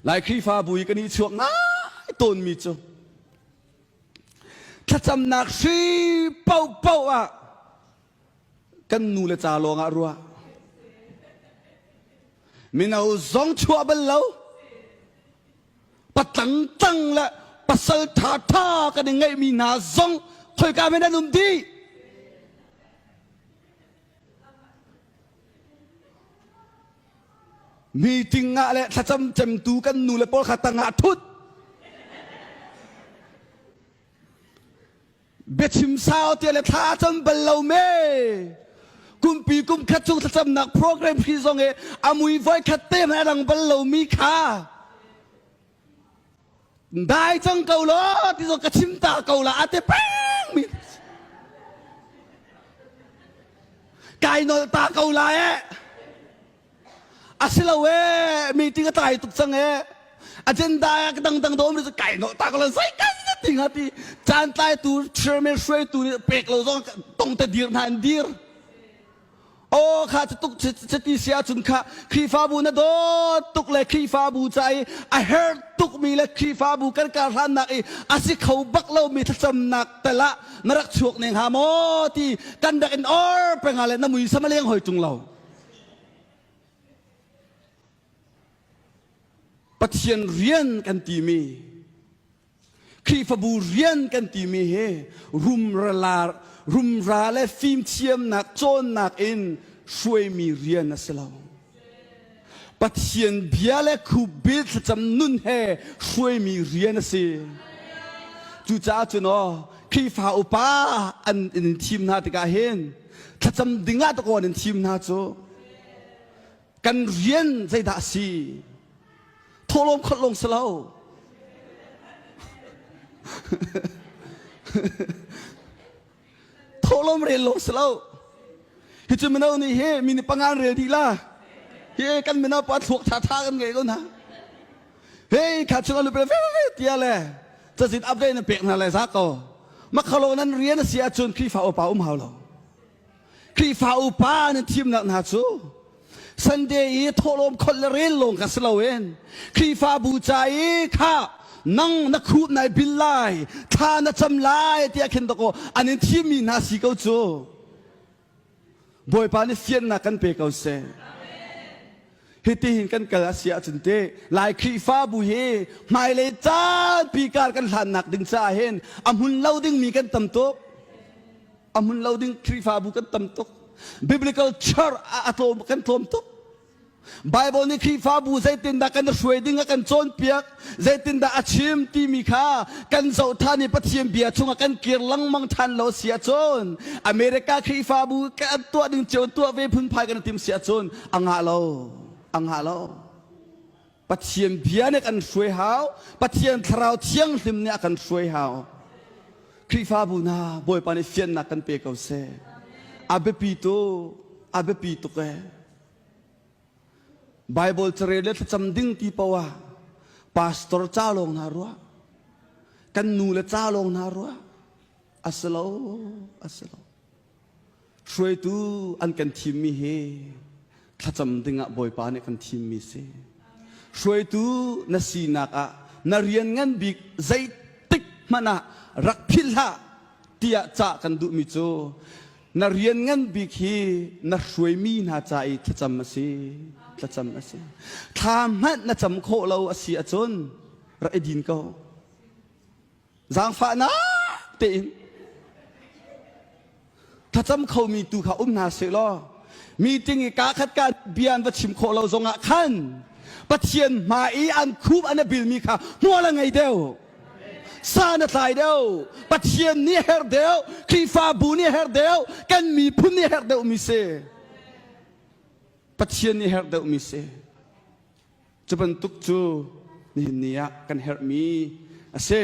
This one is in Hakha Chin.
Lai Khrihfabu i kan i chuak ngai tawnmi cu thlacamnak hri paohpaoh ah kan nu le ca lawng ah ruah. Mino zong chuah bal lo. Patlang tlang le pasal ṭha ṭha kan i ngeihmi hna zong khoika men an um dih. Meeting ah le thlacam cemtu kan nu le pawl kha tangah thut. Biachim sau te le thla cam bal lo me. Kumpi kum khat chung thlacamnak program hri zong e amui voi khat te hmanh a dang bal lo mi kha. Dai cang ko lo ti zong ka chim ta ko la ate peng mi. Kai nol ta ko la e. A si lo e meeting a tlai tuk cang e. Agenda dangdang dawm cu kai no ta ko lo zei kan ti nga ti caan tlaitu chairman hruaitu nih pek lo zong tong te dir hna in dir. Oh kha cu tuk chiti si ahcun kha Khrihfabu na dawt tuk le Khrihfabu ca i a herh tukmi le Khrihfabu kan kar hlannak i a si kho bak lomi thlacamnak tel ah na rak chuak ne hnga maw ti kan rak in or peng le na mui sama leng hoi tung lo. Pathian rian kan timi Khrihfabu rian kan timi hi rumra rumra le fimthiamnak cawnnak in hruaimi rian a si lo. Pathian bia le khupbil thlacam nun he hruaimi rian a si. Cucaah cun aw Khrihfa upa an in thim hna tikah hin thlacam ding ah dakaw an thim hna cu kan rian zeidah a si thawhlawm kholh lawng si lo thawhlawm rel lawng si lo hi cu mino nih hi mi nih pangan rel dih la hi kan mino pa thluak tha tha kan ngei ko hna hei kha chung alu pe ve tia le cazin update na pek hna le za ko makhalo nan rian a si ahcun Khrihfa upa um hau lo Khrihfa upa nan thimnak hna cu Sunday i thawhlawm kholh le rel lawng kha si loin Khrihfabu ca i kha nang na khup nai bil lai thla na cam lai tiah khin dakaw an in thimmi hna si ko cu Bawipa nih fiannak kan pe ko seh. Hitihin kan kal a si ahcun te Lai Khrihfabu hi hmailei caanpi kar kan hlannak ding caah hin a hmun lo dingmi kan tam tuk. A hmun lo ding Khrihfabu kan tam tuk. Biblical church a tlawm kan tlawm tuk. Bible nih Khrihfabu zeitindah kan hruai ding a kan cawnpiak, zeitindah a chim timi kha kan zoh ṭhan i Pathian bia chungah kan kir lengmang ṭhan lo si ahcun America Khrihfabu kan tuah ding cio tuah ve phunphai kan tim si ahcun a ngah lo, a ngah lo. Pathian bia nih kan hruai hau, Pathian thlarau thianghlim nih a kan hruai hau. Khrihfabu hna Bawipa nih fiannak kan pe ko seh. A biapi tuk, a biapi tuk ee. Bible carel le thlacam ding ti paoh ah pastor ca lawng hna ruah kan nu le ca lawng hna ruah a si lo a si lo hruaitu an kan thimmi hi thlacam ding ah Bawipa nih kan thimmi si hruaitu na sinak ah na rian ngan bik zeitik hmanh ah rak philh hlah tiah cah kan duhmi cu na rian ngan bik hi na hruaimi hna ca i thlacam a si thlacam a si thla hmanh na cam khawh lo a si ahcun rak i din ko zaangfahnak tein thlacam khomi tu kha um hna seh law meeting i kaa khat ka bia an va chim khawh lo zongah khan Pathian hmai i an khup an a bilmi kha hmual a ngei deuh san a tlai deuh Pathian nih a herh deuh Khrihfabu nih a herh deuh kan miphun nih a herh deuhmi si Pathian nih a herh deuhmi si cu bantuk cu nihin ni ah kan herhmi a si.